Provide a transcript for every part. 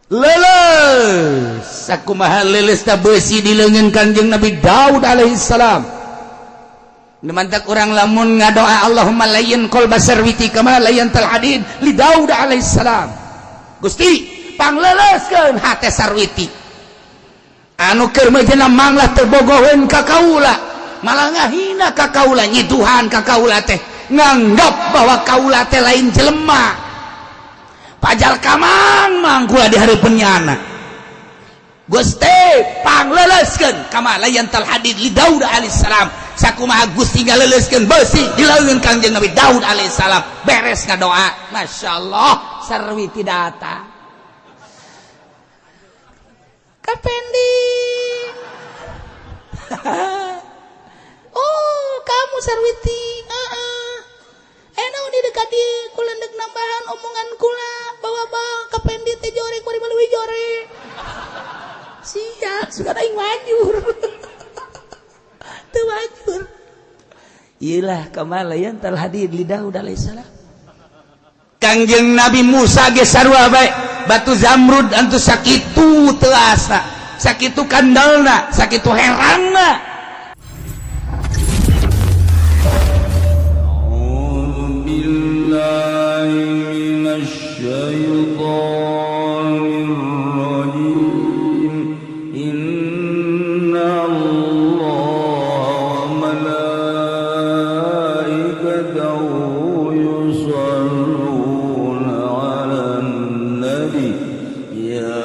Leuleus sakumaha leuleus ta beusi di leungeun Kangjeng Nabi Daud alaihissalam. Mantak urang lamun ngadoa, "Allahumma layyin qalba Sarwiti kama layyantal hadid li Daud alaihissalam." Gusti, pangleuleuskeun hate Sarwiti anu keur meujeuhna manglah teu bogoheun ka kaula, malah ngahina ka kaula, nyiduhan ka kaula teh, nganggap bahwa kaula teh lain jelema, pajar kamang mang kula di hareupeun nyana. Gusti, pangleuleuskeun kama layyantal hadid li Daud alaihissalam, sakumaha Gusti ngaleuleuskeun beusi di leungeun Kangjeng Nabi Daud alaihissalam. Beres ngadoa, Masya Allah, Sarwiti datang. "Kapendi." "Oh, kamu Sarwiti." "Heeh." "Naon di dekat di kula ndek nambahan omongan kula bahwa bang Kapendi teh jore kuari leuwih jore." Sia, suka aing wajur. Teu wajur. Iyalah kama layyantal hadid li Daud alaihissalam. Kangjeng Nabi Musa ge sarua bae, batu zamrud antu sakitu teuasna, sakitu kandalna, sakitu herangna. أعوذ بالله من الشيطان الرجيم. إن الله وملائكته يصلون على النبي يا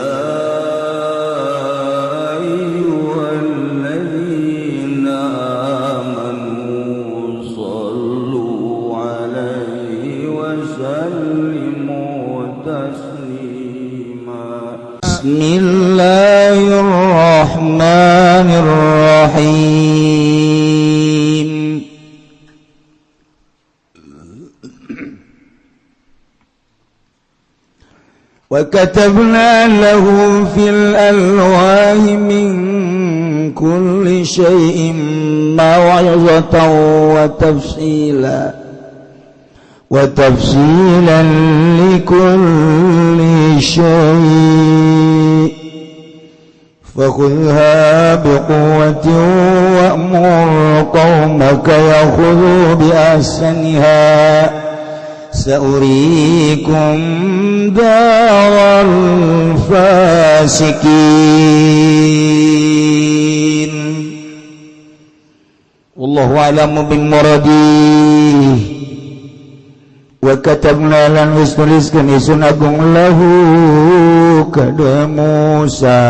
أيها الذين آمنوا صلوا عليه وسلموا تسليما. بسم الله الرحمن الرحيم. وكتبنا له في الألواح من كل شيء موعظة وتفصيلا لكل شيء، فخذها بقوة وأمر قومك يأخذوا بأحسنها. سأريكم دار الفاسقين. والله أعلم بمراده. وكتبنا lan wis nuliskeun isun agung lahu kada Musa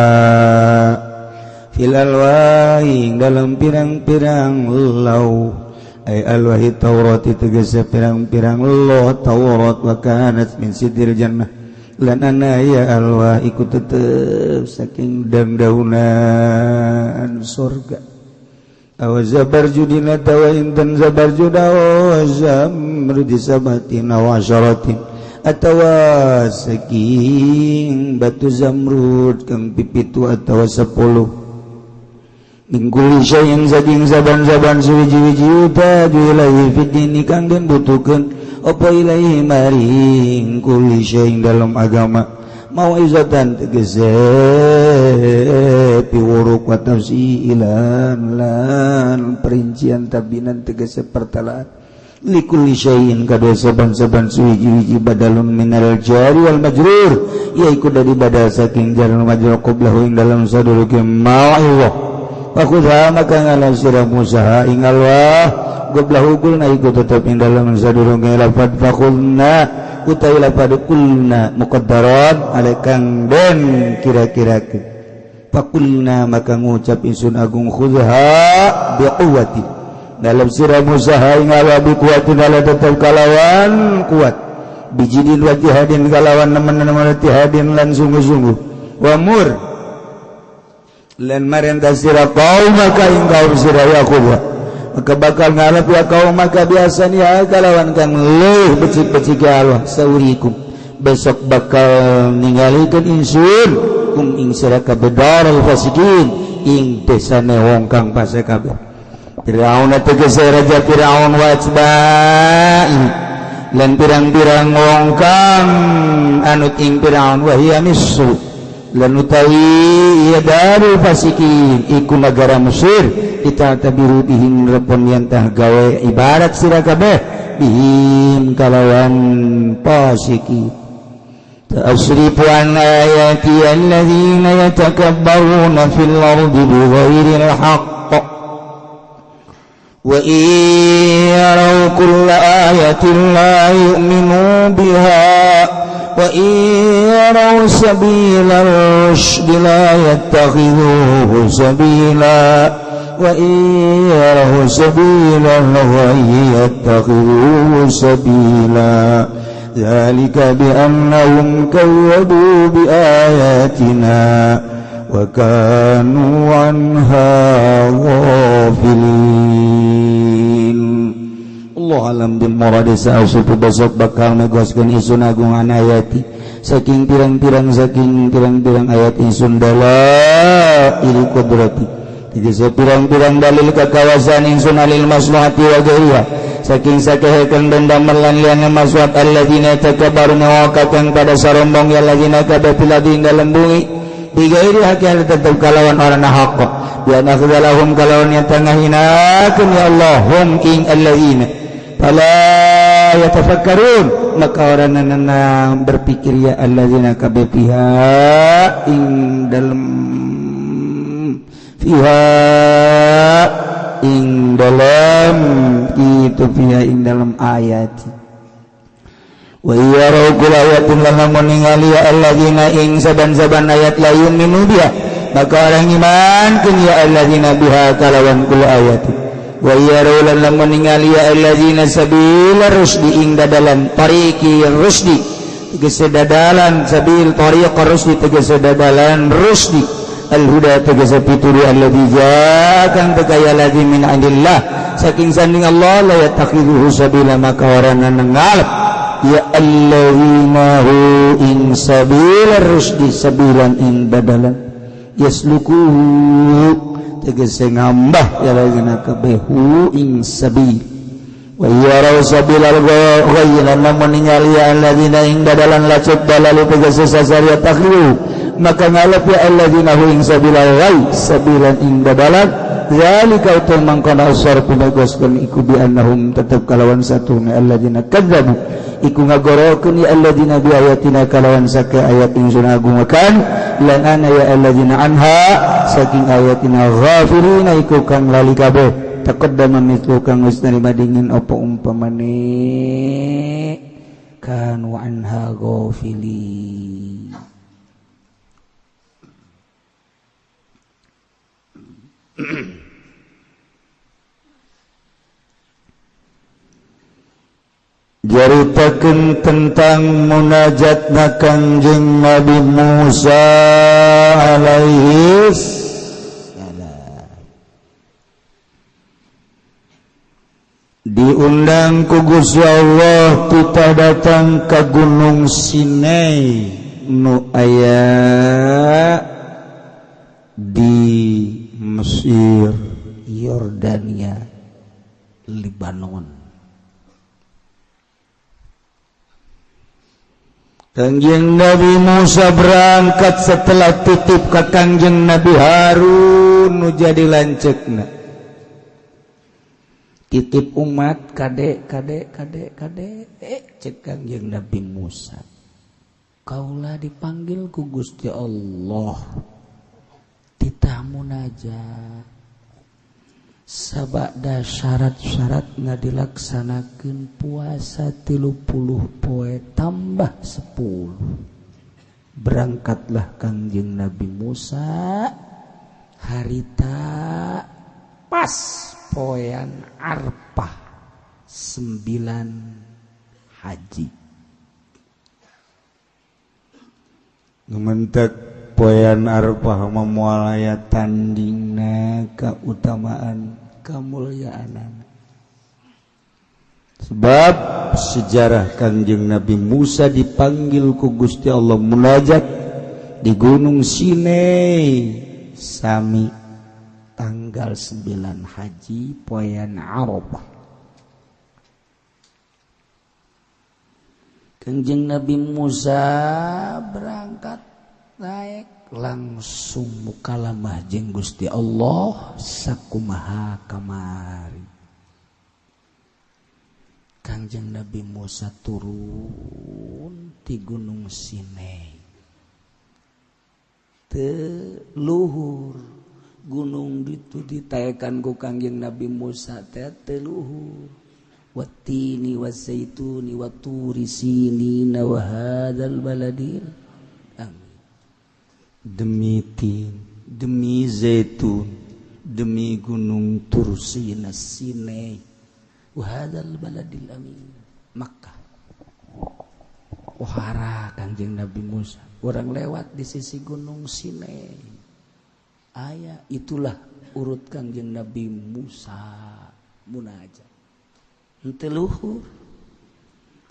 fil alwahi dalam pirang-pirang lau, ay alwahi Taurat, tegese pirang-pirang lo Taurat. Wa kanat min sidril jannah, lan ana ya alwah iku tetep saking dang-daunan surga, aw zabarjudina tawa intan zabarjuda wa zamrudi sabatin wa asyaratin, atawa saking batu zamrud kang pipitu atawa 10. Min kulli syai'in saking saban-saban suwiji-wiji utaju ilaihi fid dini kang den butuhkeun apa ilaihi maring kulli syai'in dalam agama, mau'izatan tegese piwuruk, wa tafsilan lan perincian, tabinan tegese pertalaan, likulli syai'in kadua saban-saban suwiji-wiji, badalun minal jari wal majrur, yaiku dari badal saking jar majrur, qablahu ing dalam sadurunge mau'izah. Fakhudha maka ngalah sira Musa ing alwah, qablahu gulna iku tetep ing dalam sadurunge lafad fakhudna utawi lafad kulna muqaddarat ale kang den kira-kira. Fakulna maka ngucap insun agung, khudha biquwwati, dalam sira Musa ing alwah, biquwwatin ala tetep kalawan kuat, bijidin wa jihadin kalawan nemen-nemen, jihadin lan sungguh-sungguh, wa mur lan marentah sira kaum maka ing kaum sira, yakuba maka bakal ngalap ya kaum maka biasa ya kalawan kang leuh becik-becik ya Allah. Saurikum besok bakal ningalikeun insun kum ing sira kabeh daral fasikin ing desane wong kang fasik kabeh. Firaun tegese raja Firaun, wa atba'i lan pirang-pirang wong kang anut ing Firaun, wa hiya Misru. Lan utawi ya darul fasikin iku negara Mesir itatabiru bihim repon yen tah gawe ibarat sira kabeh bihim kalawan fasiki. Ta'asrifu an ayati alladzina yatakabbaruna fil ardi bighairi al-haqq wa in yaraw kulla ayatin la yu'minu biha wa in yaraw sabila ar-rushdi la yattakhidhuhu sabila wa in yaraw sabila al-ghayyi yattakhidhuhu sabila. Dzalika bi annahum kazzabu bi ayatina wa kanu anha ghafilin. Allah alam bil murad sa'usup besok bakal megoskeun isun agung an ayati saking pirang-pirang ayat insun dalail qudrati tegese pirang-pirang dalil kakawasan insun alil maslahati wa ghairiha saking sakehe kang dendam lan liyane maslahat alladzina takabbaruna wa kang pada sarombong ya alladzina kabatil ing dalem bumi digairi hakal tetep kalawan orang hak ya nakhzalahum kalawan yang tengahinakeun ya Allah hum ing alladzina fala yatafakkarun maka orang nana berpikir ya alladzina kabiha ing dalem fiha ing dalam itu fiha ing dalam ayat wa yarau kul ayatin lamun ningali ya alladzina ing saban-saban ayat la yu'minu biha maka orang iman kun ya alladzina biha kalawan kul ayat wa yarau lamun ningali ya alladzina sabila rusdi ing dadalan tariqi rusdi tegese dadalan sabil tariq rusdi tegese dadalan rusdi al huda tegese pituri alladzi ja'akan tegaya ladzi min indillah saking sanding Allah la yattakhidhuhu sabila maka orang ngalep ya alladzina hu in sabila rusdi sabilan ing dadalan yaslukuhu tegese ngambah ya ladzina kabehu ing sabil wa yarau sabilal ghayyi lamun ningali ya alladzina ing dadalan lacuk dalalu tegese sasaria takhlu maka ngalep ya alladzina hu ing sabilal ghayyi sabilan ing dadalan zalika utul mangkana usar pinagoskeun iku bi annahum tetep kalawan satuna alladzina kadzabu iku ngagorokeun ya alladzina bi ayatina kalawan sake ayat ingsun agung kan lan ana ya alladzina anha saking ayatina ghafilina iku kang lali kabeh taqaddama mithlu kang wis narima dingin apa umpamane kanu anha ghafilin. Jaritakeun tentang munajatna Kangjeng Nabi Musa alaihi salam. Diundang ku Gusti Allah kita datang ke Gunung Sinai nu aya di Mesir, Yordania, Libanon. Kangjeng Nabi Musa berangkat setelah titip ke Kangjeng Nabi Harun nu jadi lanceukna. Titip umat kade kade kade kade cek Kangjeng Nabi Musa. Kaulah dipanggil ku Gusti Allah. Titah munajat. Sabada syarat-syaratna dilaksanakeun puasa 30 poe tambah 10. Berangkatlah Kangjeng Nabi Musa harita pas poean Arfah 9 haji. Ngementek poean Arfah memualaya tandingna keutamaan kemuliaan. Sebab sejarah Kangjeng Nabi Musa dipanggil ku Gusti Allah munajat di Gunung Sinai sami tanggal 9 haji poean Arafah. Kangjeng Nabi Musa berangkat Naik langsung mukalamah jeung Gusti Allah sakumaha kamari. Kangjeng Nabi Musa turun ti Gunung Sinai. Teu luhur gunung ditu ditaekan ku Kangjeng Nabi Musa teh teu luhur. Wattini wazaituni waturi sinina wa hadzal baladil. Amin. Demi tin, demi zaitun, demi gunung Tursina Sinai, wa hadzal baladil amin. Makkah. Wahara Kangjeng Nabi Musa, orang lewat di sisi gunung Sinai. Aya itulah urut Kangjeng Nabi Musa munajat. Henteu luhur.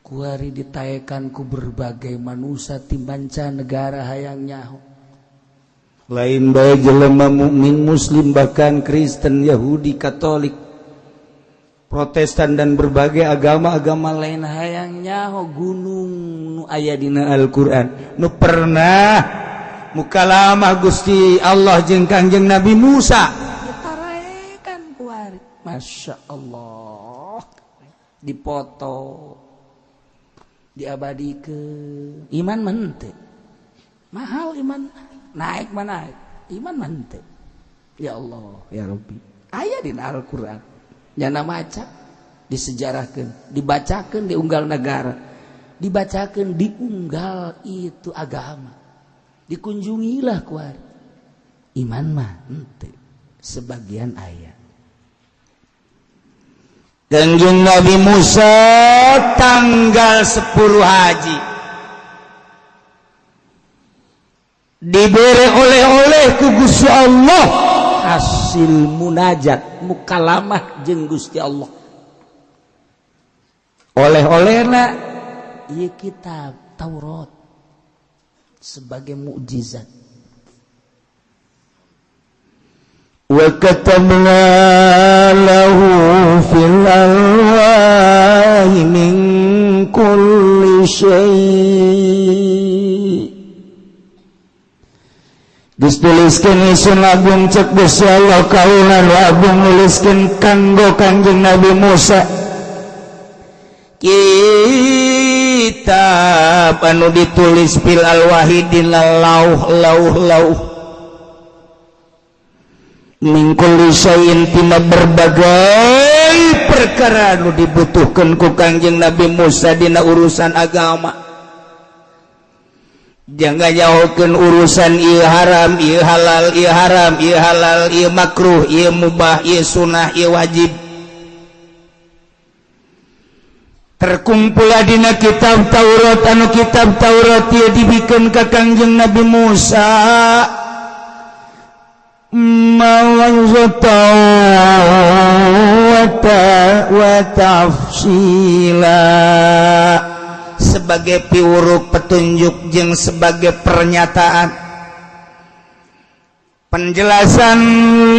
Kuari ditaekan ku berbagai manusia ti mancanegara hayang nyaho. Lain bae jelema mukmin muslim bahkan Kristen, Yahudi, Katolik, Protestan dan berbagai agama-agama lain hayang nyaho gunung nu aya dina Al-Qur'an nu pernah mukalamah Gusti Allah jeung Kangjeng Nabi Musa ditaraekan kuari. Masya Allah, dipoto, diabadikeun. Iman mah henteu mahal, iman naik mah naik, iman mah henteu. Ya Allah ya Rabbi, aya dina Al-Qur'an, nyana maca, disejarahkeun, dibacakeun di unggal negara, dibacakeun di unggal itu agama, dikunjungilah kuari. Iman mah henteu sebagian aya. Kanjeng Nabi Musa tanggal 10 haji diberi oleh-oleh ku Gusti Allah hasil munajat mukalamah jeung Gusti Allah. Oleh-olehna ieu kitab Taurat sebagai mukjizat. Wa katabna lahu fil alwahi min kulli syai'. Geus tuliskeun isun agung cek Gusti Allah kaula nu agung nuliskeun kanggo Kangjeng Nabi Musa kitab anu ditulis fil alwahi dina lauh lauh lauh min kulli syai'in tina berbagai perkara anu dibutuhkeun ku Kangjeng Nabi Musa dina urusan agama. Jangan jauhkan urusan ieu haram, ieu halal, ieu haram, ieu halal, ieu makruh, ieu mubah, ieu sunah, ieu wajib. Terkumpul dina kitab Taurat anu kitab Taurat ieu dibikeun ka Kangjeng Nabi Musa. Mawazatan wa tafsila, sebagai piwuruk petunjuk jeung sebagai pernyataan penjelasan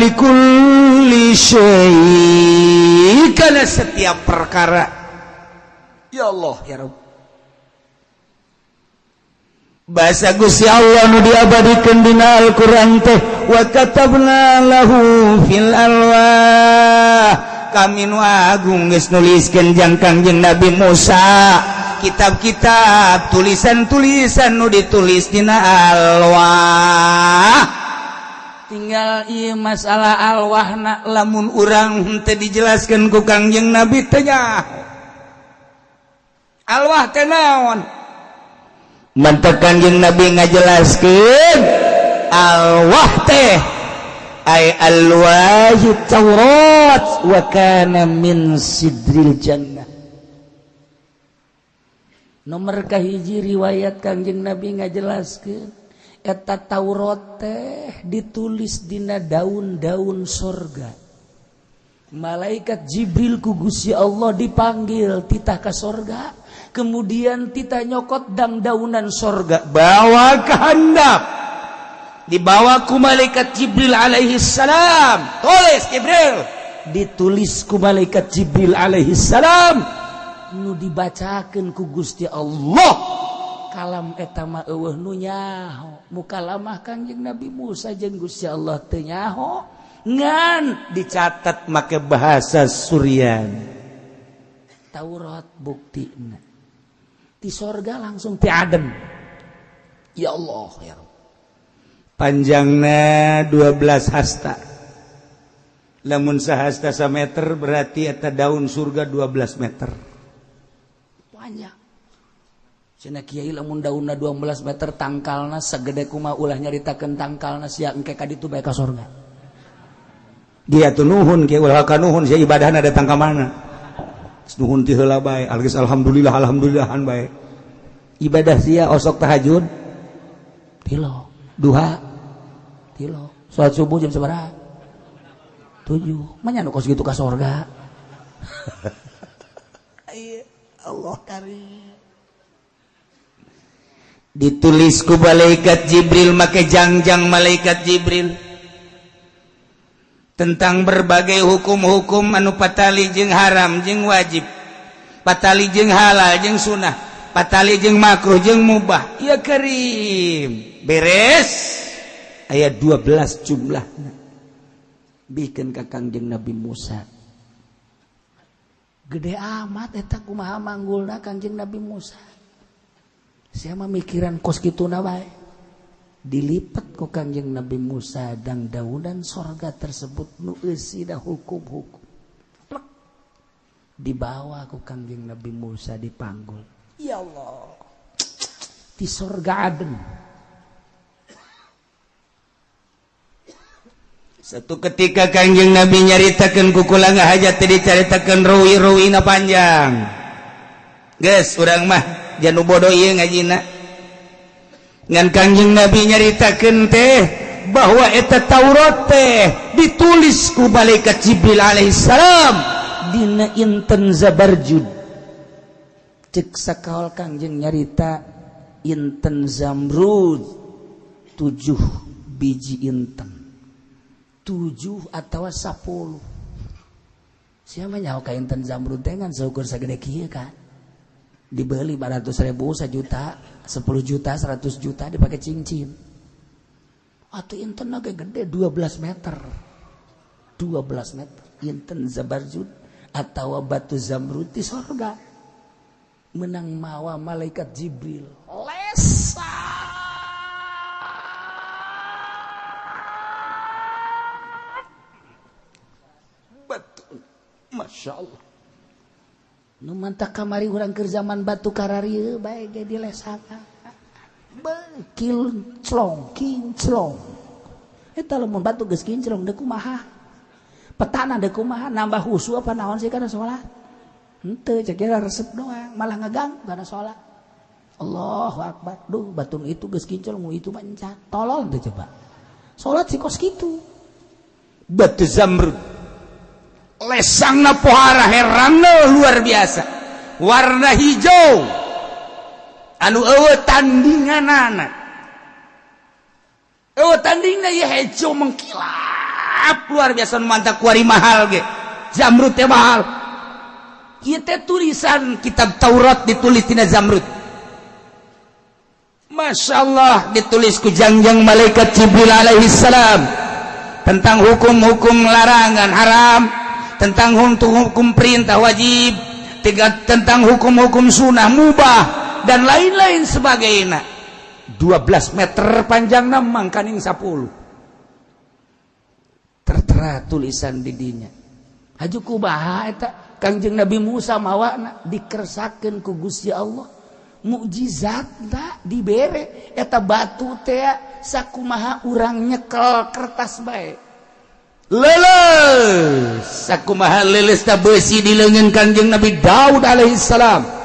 likulli syai' kana setiap perkara. Ya Allah ya Rabb, bahasa Gusti Allah nu diabadikeun dina Al-Qur'an teh wa katabna lahu fil alwah, kami nu agung geus nuliskeun jang Kangjeng Nabi Musa kitab-kitab tulisan-tulisan nu ditulis dina alwah. Tinggal ieu masalah alwahna lamun urang henteu dijelaskeun ku Kangjeng Nabi teh nyaho alwah teh naon. Mantap Kangjeng Nabi ngajelaskeun alwah teh ay alwahi Taurat wa kana min sidril jannah. Nomor kahiji riwayat Kangjeng Nabi ngajelaskeun eta Taurat teh ditulis dina daun-daun sorga. Malaikat Jibril ku Gusti Allah dipanggil titah ka sorga, kemudian titah nyokot dang-daunan sorga bawa ke handap, dibawa ku malaikat Jibril alaihi salam. Tulis Jibril, ditulis ku malaikat Jibril alaihi salam nu dibacakeun ku Gusti Allah Kalam eta mah eueuh nu nyaho. Mukalamah Kangjeng Nabi Musa jeung Gusti Allah teu nyaho, ngan dicatat make bahasa Suryani. Taurat buktina. Di sorga langsung ti Aden. Ya Allah ya Rabb. Panjangna 12 hasta. Lamun sahasta sameter berarti eta daun surga 12 meter. Panjang. Cenah kiai lamun daunna 12 meter tangkalna sagede kumaha, ulah nyaritakeun tangkalna sia, engke ka ditu bae ka sorga. Dia tuh nuhun kiai, ulah ka nuhun sia, ibadahna datang ka mana? Nuhun ti heula bae, algeus alhamdulillah alhamdulillahan bae. Ibadah sia osok tahajud tilo, duha tilo, salat subuh jam sabaraha? 7. Manya nu kos gitu ka sorga. Iya, Allah karim. Ditulis ku malaikat Jibril make jangjang malaikat Jibril tentang berbagai hukum-hukum anu patali jeung haram jeung wajib, patali jeung halal jeung sunnah, patali jeung makruh jeung mubah. Ya karim, beres ayat 12 jumlahna bikin ka Kangjeng Nabi Musa. Gede amat eta, kumaha manggulna Kangjeng Nabi Musa? Sia mah mikiran kos kituna bae. Dilipet ku Kangjeng Nabi Musa dang daunan sorga tersebut nu eusina hukum-hukum. Plek. Dibawa ku Kangjeng Nabi Musa, dipanggul. Ya Allah. Di sorga Aden. Satu ketika Kangjeng Nabi nyaritakeun ku kula hajat teh dicaritakeun ruwi-ruwina panjang. Geus urang mah janu bodoh ieu ngajina. Ngan Kangjeng Nabi nyaritakeun teh bahwa eta Taurat teh ditulis ku malaikat Jibril alaihissalam dina inten Zabarjud. Cek sakaol Kangjeng nyarita inten zamrud 7 biji inten, 7 atau 10. Siapa nyaho ka inten zamrud teh ngan saukur sagede kieu kan. Dibeli 500 ribu, 1 juta, 10 juta, 100 juta dipakai cincin. Atau inten agak gede 12 meter. 12 meter. Inten Zabarjud atau batu zamrud di sorga. Menang mawa malaikat Jibril. Lesa. Batu. Masya Allah. Nu mantak kamari urang keur zaman batu kararieu bae ge dilesakan. Kinclong, kinclong. Eta lamun batu geus kinclong deuk kumaha? Petana deuk kumaha? Nambah husu apa naon sih kana salat? Henteu, cek kira resep doang, malah ngeganggu kana salat. Allahu akbar. Duh, batu itu geus kinclong, itu mah encan. Tolol teh coba. Salat si kos kitu. Batu zamrud. Lesangna pohara herangna luar biasa. Warna hijau. Anu eueuh tandinganana. Eueuh tandingna ieu hijau mengkilap luar biasa, nu mantak kuari mahal ge. Zamrud teh mahal. Ieu teh tulisan kitab Taurat ditulis tina zamrud. Masya Allah, ditulis ku jangjang malaikat Jibril alaihi salam tentang hukum-hukum larangan haram, tentang hukum-hukum perintah wajib, tiga, tentang hukum-hukum sunnah mubah dan lain-lain sebagainya. 12 meter panjangna mangkaning 10 tertera tulisan didinya. Haju kumaha eta Kangjeng Nabi Musa mawana? Dikersakeun ku Gusti Allah mukjizat tak dibere eta batu teh sakumaha urang nyekel kertas bae. Leles sakumaha leles ta besi di leungeun Kangjeng Nabi Daud alaihissalam.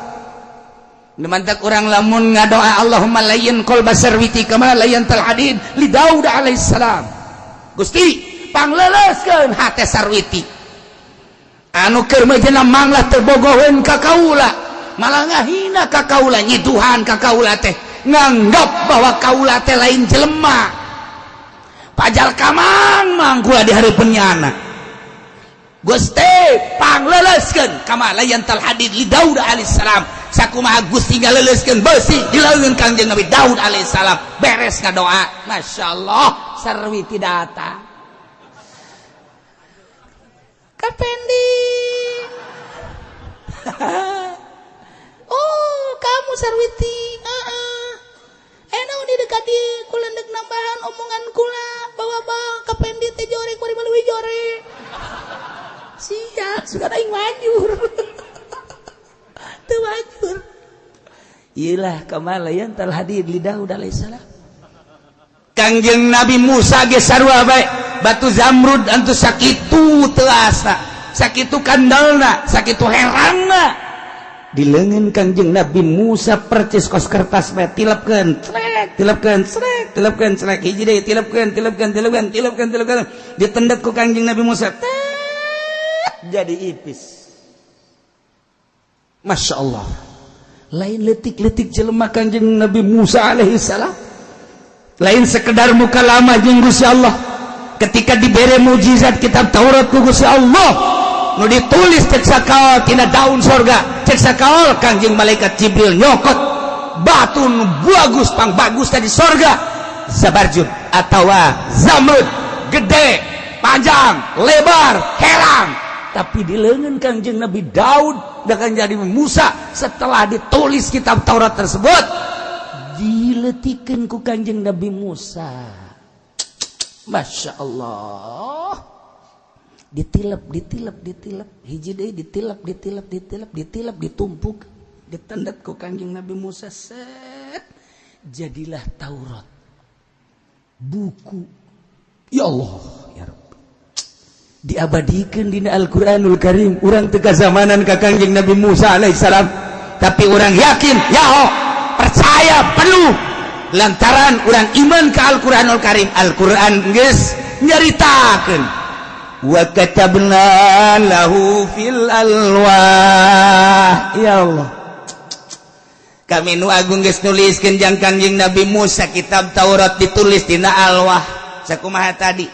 Mantak urang lamun ngadoa Allahumma layyin qalba sarwiti kama layyantal hadid li Daud alaihissalam. Gusti, pangleleskeun hate Sarwiti. Anu keur meujeuhna manglah teu bogoheun ka kaula, malah ngahina ka kaula, nyiduhan ka kaula teh, nganggap bahwa kaula teh lain jelema. Pajal kamang mang kula di hareupeun nyana. Gusti, pangleleskeun kama layyantal hadid li Daud alaihissalam. Sakumaha Gusti ngaleuleuskeun besi di leungeun Kangjeng Nabi Daud alaihissalam. Beres ngadoa, Masya Allah, Sarwiti datang. Kapendi. Oh, kamu Sarwiti. Naon di dekat di kula ndek nambahan omongan kula bahwa bang Kapendi teh jore kuari leuwih jore. Sia, suka aing wajur. Teu wajur. Iyalah kamalayan tal hadid li Daud alaihissalam. Kangjeng Nabi Musa ge sarua bae, batu zamrud antu sakitu teu asa, sakitu kandalna, sakitu herangna. Di leungeun Kangjeng Nabi Musa percis kos kertas bae, tilepkeun, crek, tilepkeun, crek, tilepkeun, crek, hiji deui tilepkeun, tilepkeun, tilepkeun, tilepkeun, tilepkeun, ditendet ku Kangjeng Nabi Musa. Tet, jadi ipis. Masya Allah. Lain letik-letik jelema Kangjeng Nabi Musa alaihi salam. Lain sekedar muka lama jeung Gusti Allah. Ketika dibere mujizat kitab Taurat ku Gusti Allah, nu ditulis cek sakaol tina daun sorga, cek sakaol Kangjeng malaikat Jibril nyokot batu nu bagus pang bagus tadi sorga, Zabarjud atawa zamrud, gede, panjang, lebar, herang. Tapi di leungeun Kangjeng Nabi Daud dan jadi Musa setelah ditulis kitab Taurat tersebut, diletikeun ku Kangjeng Nabi Musa. Masya Allah, ditilep, ditilep, ditilep, hiji deui ditilep, ditilep, ditilep, ditilep, ditumpuk, ditendet ku Kangjeng Nabi Musa, set, jadilah Taurat, buku. Ya Allah, ya Rabbi, diabadikan dina Al-Qur'anul Karim. Urang teu kazamanan ka Kangjeng Nabi Musa alaihissalam, tapi urang yakin, ya percaya penuh lantaran urang iman ke Al-Qur'anul Karim. Al-Qur'an geus nyaritakeun, wa katabna lahu fil alwah. Ya Allah, kami nu agung geus nuliskeun jang Kangjeng Nabi Musa kitab Taurat ditulis dina alwah. Sakumaha tadi,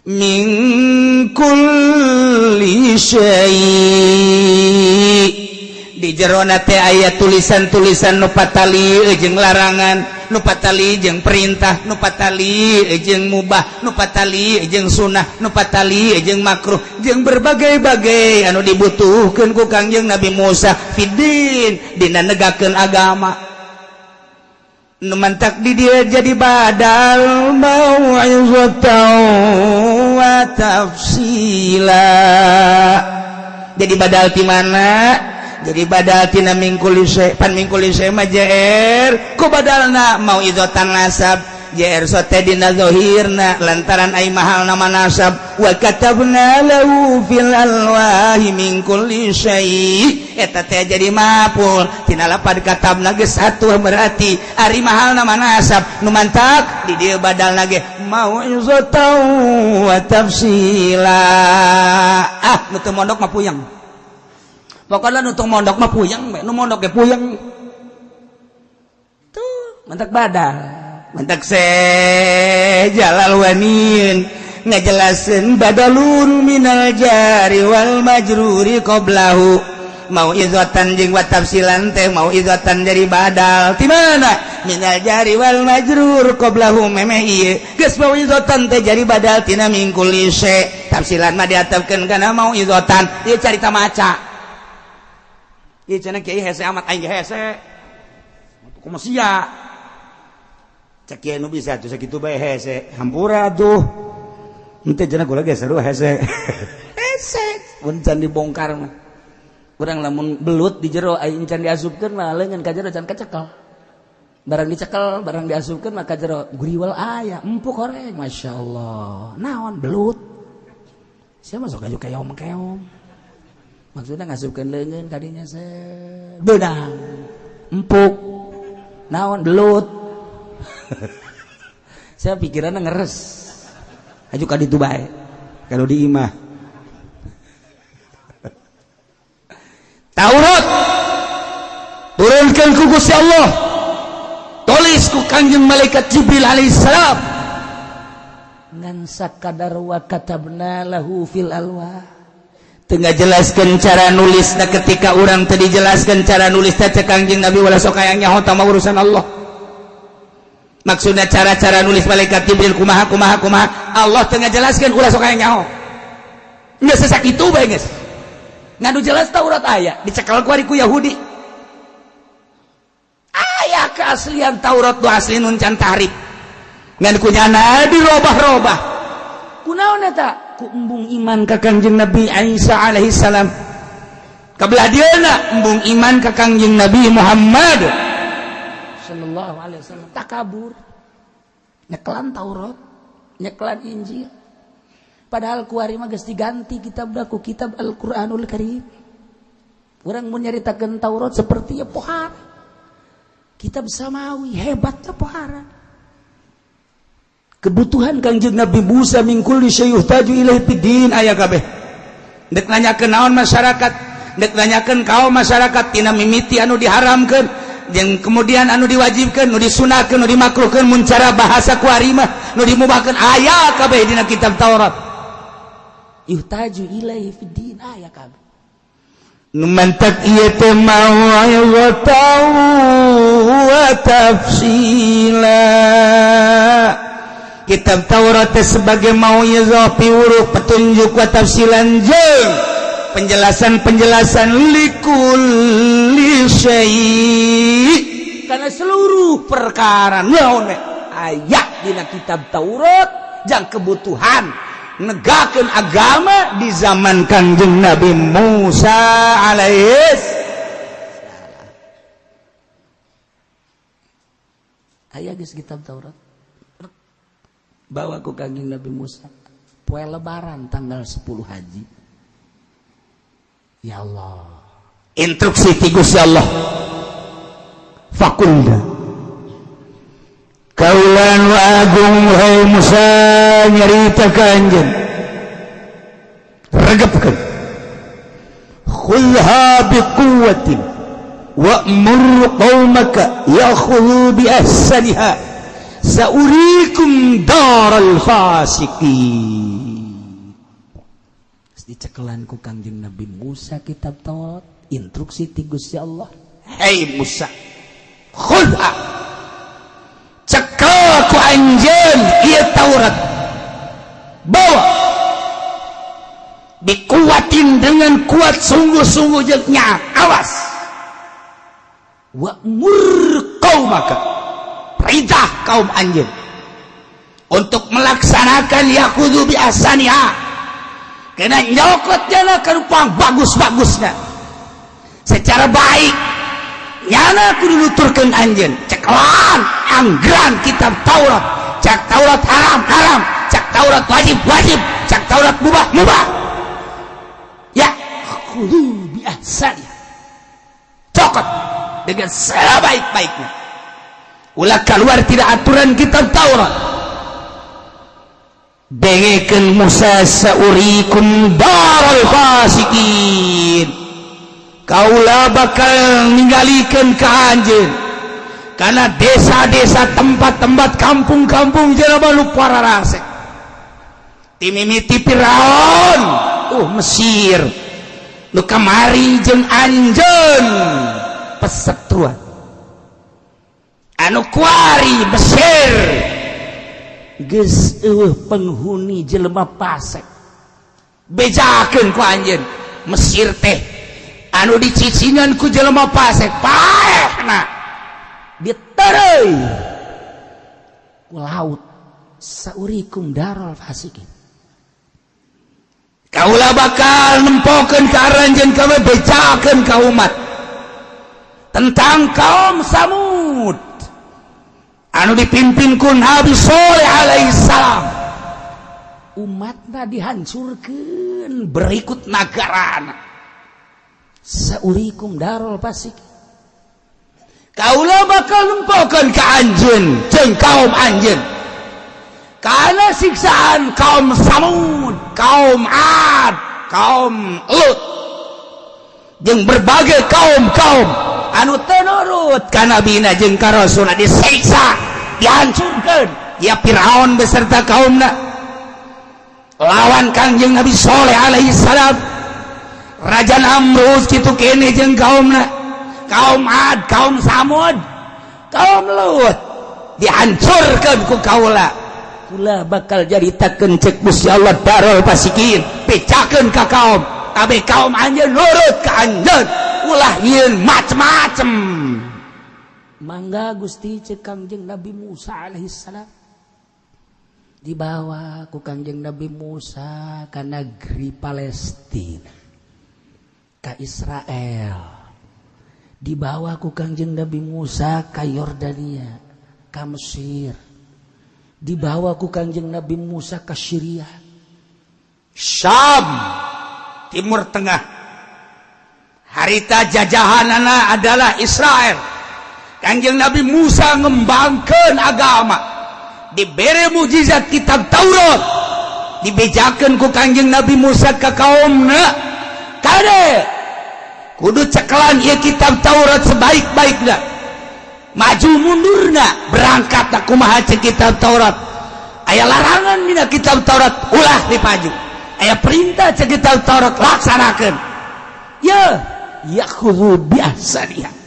min kulli syai, di jerona teh aya tulisan-tulisan nu patali jeung larangan, nu patali jeung perintah, nu patali jeung mubah, nu patali jeung sunnah, nu patali jeung makruh, jeung berbagai-bagai anu dibutuhkeun ku Kangjeng Nabi Musa fiddin, dina negakeun agama. Nu mantak di dia jadi badal mau'izatan wa tafsila. Jadi badal di mana? Jadi badal tina min kulli syai, pan min kulli syai mah JR ku badalna mau'izatan nasab, JR sote dina zahirna lantaran ai mahal nama nasab. Wa katabna lahu fil alwahi min kulli syai, eta teh jadi maf'ul tina lapad katabna geus satu, berarti ari mahal nama nasab. Nu mantak di dieu badalna ge mau'izatan wa tafsila. Ah, nu teu mondok mah puyeng. Pokoknya nu teu mondok mah puyeng, nu mondok ge puyeng. Tuh, mantak badal. Mantak se Jalal Wanin ngajelasin badalun minal jari wal majruri qoblahu mau izatan jeung wa tafsilan teh mau izatan dari badal ti mana? Minal jari wal majrur qoblahu, memeh ieu geus mau izatan teh jadi badal tina min kulli syai, tafsilan mah diatepkeun kana mau izatan. Ieu carita maca. Ieu cenah kiai hese amat, aing ge hese. Kumaha sia? Cek kiai nu bisa tuh sakitu bae hese. Hampura tuh. Henteu cenah kula ge seru hese. Hese mun can dibongkar mah. Urang lamun belut di jero aing can diasupkeun mah leungeun ka jero can kacekel. Barang dicekel, barang diasupkeun mah ka jero guriwal aya, empuk horeng, masyaallah. Naon belut? Sia masuk aju keom-keom. Maksudnya ngasupkeun leungeun kadinya se beunang. Empuk. Naon belut? Saya pikirannya ngeres. Aju ka ditu bae. Kalau di imah. Taurat turunkan ku Gusti Allah, tulis ku Kangjeng malaikat Jibril alaihissalam, ngan sakadar wa katabna lahu fil alwah. Tengah jelaskan cara nulis. Nah, ketika orang tadi jelaskan cara nulis teh, cek Kangjeng Nabi, "Ulah sok hayang nyaho, mah urusan Allah." Maksudnya cara-cara nulis malaikat Jibril kumaha, kumaha, kumaha, Allah tengah jelaskan, ulah sok hayang nyaho. Nggak sesak itu bae geus. Ngadu jelas Taurat aya, dicekal ku ku Yahudi. Aya keaslian Taurat nu asli, nun can tahrif. Ngan ku nyana dirobah-robah. Kunaon eta? Ku embung iman ka Kangjeng Nabi Isa alaihi salam. Kabelah dieuna embung iman ka Kangjeng Nabi Muhammad sallallahu alaihi wasallam, takabur. Nyekelan Taurat, nyekelan Injil. Padahal kuari mah geus diganti kitab ku kitab Al-Qur'anul Karim. Urang mun nyaritakeun Taurat seperti ya pohara. Kitab samawi hebatnya pohara. Kebutuhan Kangjeng Nabi Musa min kulli syai yuhtaju ilaihi fid aya kabeh. Dek nanyakeun naon masyarakat, dek nanyakeun kaum masyarakat, tina mimiti anu diharamkeun jeung kemudian anu diwajibkeun, nu disunahkeun, nu dimakruhkeun, mun cara bahasa kuari mah nu dimubahkeun, aya kabeh dina kitab Taurat. Yuhtaju ilaihi fid din aya kabeh. Nu mantak ieu teh mau'izatan wa tafsila. Kitab Taurat sebagai mau'izah, piwuruh, petunjuk, wa tafsilan jeung penjelasan-penjelasan, likulli syai', karena seluruh perkara naon aya dina kitab Taurat jang kebutuhan negakeun agama di zaman Kangjeng Nabi Musa alaihis salam. Aya geus kitab Taurat, bawa ku Kangjeng Nabi Musa poe Lebaran tanggal 10 haji. Ya Allah, instruksi ti Gusti Allah, faqulna, kaula nu agung, wahai Musa, nyarita ka anjeun, regepkeun, khudha biquwwatin wa'mur qaumaka ya'khudhu bi ahsaniha, saurikum daral fasiqin. Dicekelan ku Kangjeng Nabi Musa kitab Taurat, instruksi ti Gusti Allah, "Hei Musa, khudha, cekel ku anjeun ieu Taurat, bawa, dikuatin dengan kuat, sungguh-sungguh jeung nya, awas, wa'mur qaumaka, perintah kaum anjeun untuk melaksanakan, ya'khudhu bi ahsaniha, kena nyokot jana ke bagus-bagusnya secara baik. Nyana kudu nuturkeun anjeun, cekelan anggeran kitab Taurat. Cak Taurat haram, haram, cak Taurat wajib, wajib, cak Taurat mubah, mubah. Ya'khudhu bi ahsaniha, cokot dengan sebaik-baiknya, ulah keluar tidak aturan kitab Taurat." Dengekeun Musa, saurikum daral fasikin, kaula bakal ninggalikeun ka anjeun karena desa-desa, tempat-tempat, kampung-kampung jelema nu pararasek, timimiti Firaun Mesir nu kamari jeung anjeun pesetruan, anu kuari Mesir geus eueuh penghuni jelema fasik. Bejakeun ku anjeun Mesir teh anu dicicingan ku jelema fasik, paehna ditereuy ku laut. Saurikum daral fasikin. Kaula bakal nempokeun ka aranjeun kawe, bejakeun ka umat tentang kaum Samud anu dipimpin ku Nabi Soleh alaihi salam. Umatna dihancurkan berikut nagarana. Saurikum darul fasik. Kaula bakal nempokeun ka anjeun jeung kaum anjeun karena siksaan kaum Samud, kaum Ad, kaum Lut jeung berbagai kaum-kaum anu teu nurut ka nabina jeung ka rasulna, disiksa, dihancurkeun. Ya, Firaun beserta kaumna lawan Kangjeng Nabi Soleh alaihi salam. Raja Namrus kitu kene jeung kaumna, kaum Ad, kaum Samud, kaum Lut dihancurkan ku kaula. Kula bakal jaritakeun cek Gusti Allah darul fasikin, bejakeun ka kaum kabeh, kaum anjeun nurut ka anjeun, ulah nyieun macem-macem. Mangga Gusti, cek Kangjeng Nabi Musa alaihissalam. Dibawa ku Kangjeng Nabi Musa ke negeri Palestina, ke Israel. Dibawa ku Kangjeng Nabi Musa ke Yordania, ke Mesir. Dibawa ku Kangjeng Nabi Musa ke Syria, Syam, Timur Tengah. Harita jajahanana adalah Israel. Kangjeng Nabi Musa ngembangkan agama, diberi mukjizat kitab Taurat, dibejakan ku Kangjeng Nabi Musa ke kaumna, kade kudu cekelan ieu kitab Taurat sebaik-baiknya, maju mundurna, berangkat tak kumaha cek kitab Taurat. Aya larangan dina kitab Taurat, ulah dipaju. Aya perintah cek kitab Taurat, laksanakeun. Ya yakhudhu bi ahsaniha.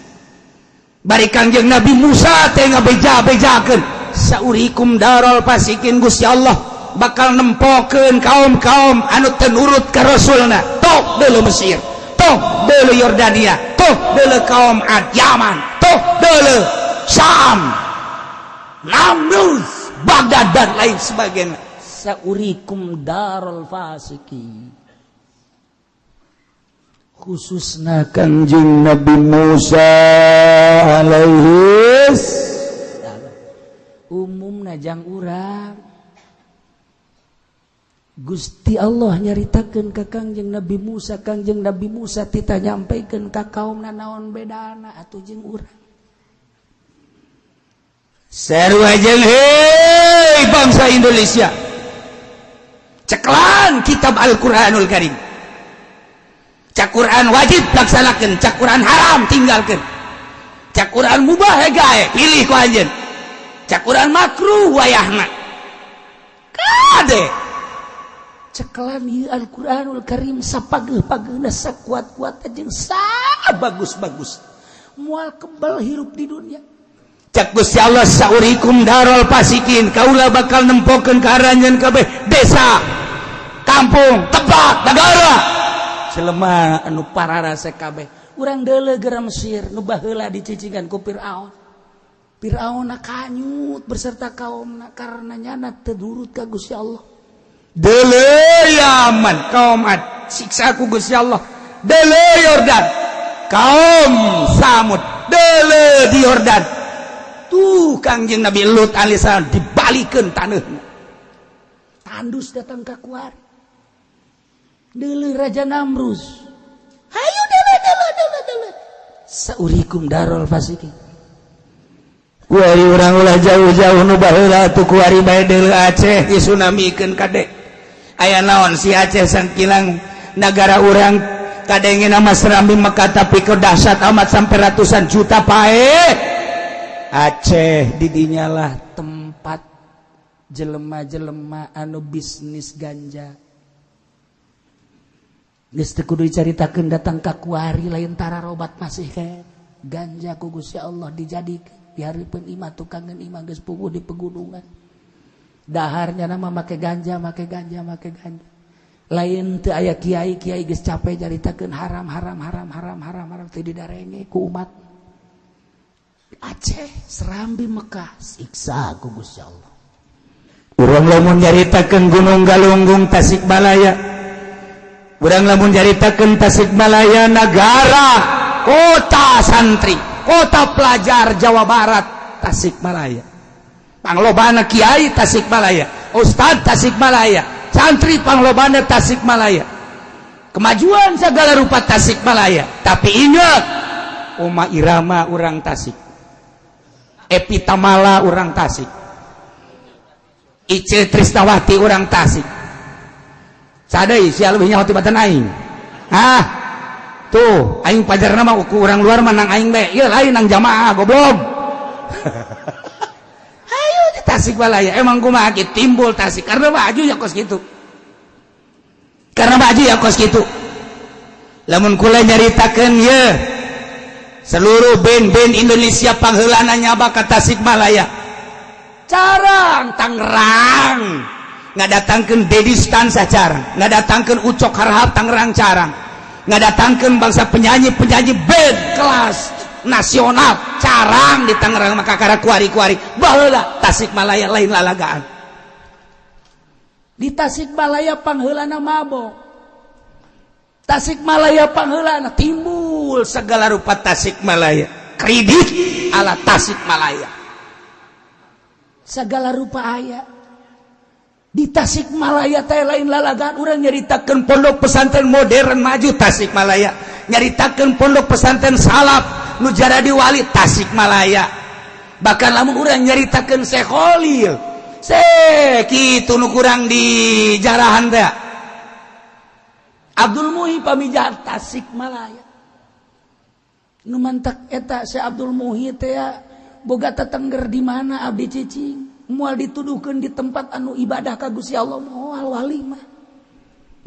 Bari Kangjeng Nabi Musa teh ngabeja-bejakeun, saurikum darul fasikin. Gusti Allah bakal nempokeun kaum-kaum anu teu nurut ka Rasulna. Tok deuleu Mesir, tok deuleu Yordania, tok deuleu kaum Ad, Yaman, tok deuleu Syam, Namrus, Baghdad, dan lain sebagainya. Saurikum darul fasikin. Khususna Kangjeng Nabi Musa alaihi, umum jang urang. Gusti Allah nyaritakeun ka Kangjeng Nabi Musa. Kangjeng Nabi Musa tita nyampaikan ka kaum, naon bedana atuh jeung urang? Sarua jeung, hei bangsa Indonesia, ceklan kitab Al-Qur'anul Karim. Cak Quran wajib, laksanakeun. Cak Quran haram, tinggalkeun. Cak Quran mubah, gae pilih ku anjeun. Cak Quran makruh, wayahna. Kade ceklan ieu Al-Qur'anul Karim sapageuh-pageuna, sakuat-kuat jeung sabagus-bagus, moal kebal hirup di dunia. Cak Gusti Allah, saurikum darul fasikin. Kaula bakal nempokeun ka aranjeun kabeh desa, kampung, tempat, negara, jelema anu pararasa kabeh. Urang deuleu gera Mesir nu baheula dicicingan ku Fir'aun. Fir'aun kanyut beserta kaumna karena nyana teu nurut ka Gusti Allah. Deuleu Yaman, kaum Ad, siksa ku Gusti Allah. Deuleu Yordan, kaum Samud. Deuleu di Yordan tuh Kangjeng Nabi Lut alaihissalam dibalikeun taneuhna, tandus datang ka kuari. Deuleu Raja Namrus, hayu deuleu, deuleu, deuleu, deuleu. Saurikum darul fasikin. Kuari urang ulah jauh-jauh, nu baheula atuh kuari bae deuleu Aceh disunamikeun. Kade aya naon si Aceh sangkilang negara urang kadenge nama Serambi Mekah, tapi ke dahsyat amat sampai ratusan juta pae. Aceh didinya lah tempat jelema-jelema anu bisnis ganja. Geus teu kudu dicaritakeun, datang ka kuari lain tara robat, masih kayak ganja ku Gusti Allah dijadikeun dihareupeun imah, tukangeun imah geus puguh di pegunungan. Daharnya nama make ganja, make ganja, make ganja. Lain teu aya kiai, kiai geus capek caritakeun haram, haram, haram, haram, haram, haram, teu didarenge ku umat. Aceh Serambi Mekah siksa ku Gusti Allah. Urang lamun nyaritakeun Gunung Galunggung, Tasikmalaya, urang lamun nyaritakeun Tasikmalaya, negara kota santri, kota pelajar Jawa Barat, Tasikmalaya panglobana kiai, Tasikmalaya ustad, Tasikmalaya santri panglobana, Tasikmalaya kemajuan segala rupa Tasikmalaya. Tapi ingat, Oma Irama urang Tasik, Evie Tamala urang Tasik, Itje Trisnawati urang Tasik. Sadai sia lebih nyaho tibatan aing. Ah tuh aing pajar nama ku urang luar menang aing bae ieu lain nang jamaah goblok. Ayo di Tasikmalaya emang kumaha timbul Tasik karena baju ya kos gitu, karena baju ya kos gitu. Lamun kula nyaritakeun ye, seluruh band-band Indonesia pangheulana nyaba ka Tasikmalaya. Carang Tangerang ngadatangkeun Dedi Stansa, carang ngadatangkeun Ucok Harhab Tangerang, carang ngadatangkeun bangsa penyanyi-penyanyi band kelas nasional, carang di Tangerang. Maka kakara kuari-kuari baheula Tasikmalaya lain lalagaan. Di Tasikmalaya pangheulana mabok, Tasikmalaya pangheulana timbul segala rupa. Tasikmalaya kredit ala Tasikmalaya, segala rupa aya di Tasikmalaya teh, lain lalagaan. Urang nyaritakeun pondok pesantren modern maju Tasikmalaya, nyaritakeun pondok pesantren salaf nu jaradi wali Tasikmalaya, bahkan lamun urang nyaritakeun Syekh Khalil se kitu nu kurang di jarahan teh, Abdul Muhi Pamijahan Tasikmalaya. Nu mantak eta Syekh Abdul Muhi teh boga tetengger di mana abdi cicing, moal dituduhkeun di tempat anu ibadah ka Gusti Allah, moal. Wali mah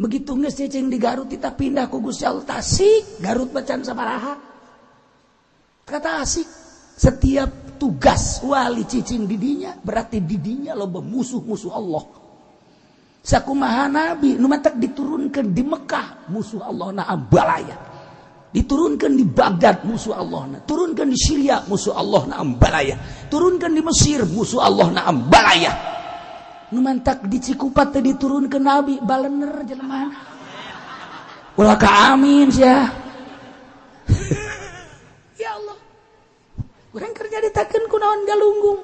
begitu geus cicing di Garut, kita pindah ku Gusti Allah Tasik. Garut bacaan sabaraha kata asik. Setiap tugas wali cicing didinya berarti didinya loba musuh-musuh Allah. Sakumaha nabi, nu mantak diturunkan di Mekah musuh Allah na ambalaya, diturunkan di Baghdad musuh Allah na, turunkan di Syria musuh Allah na ambalaya, turunkan di Mesir musuh Allah na ambalaya. Nu mantak di Cikupa teh diturunkan nabi balener jelema. Ulah ka amin sia. Ya Allah, urang kerja ditakeun kunaon Galunggung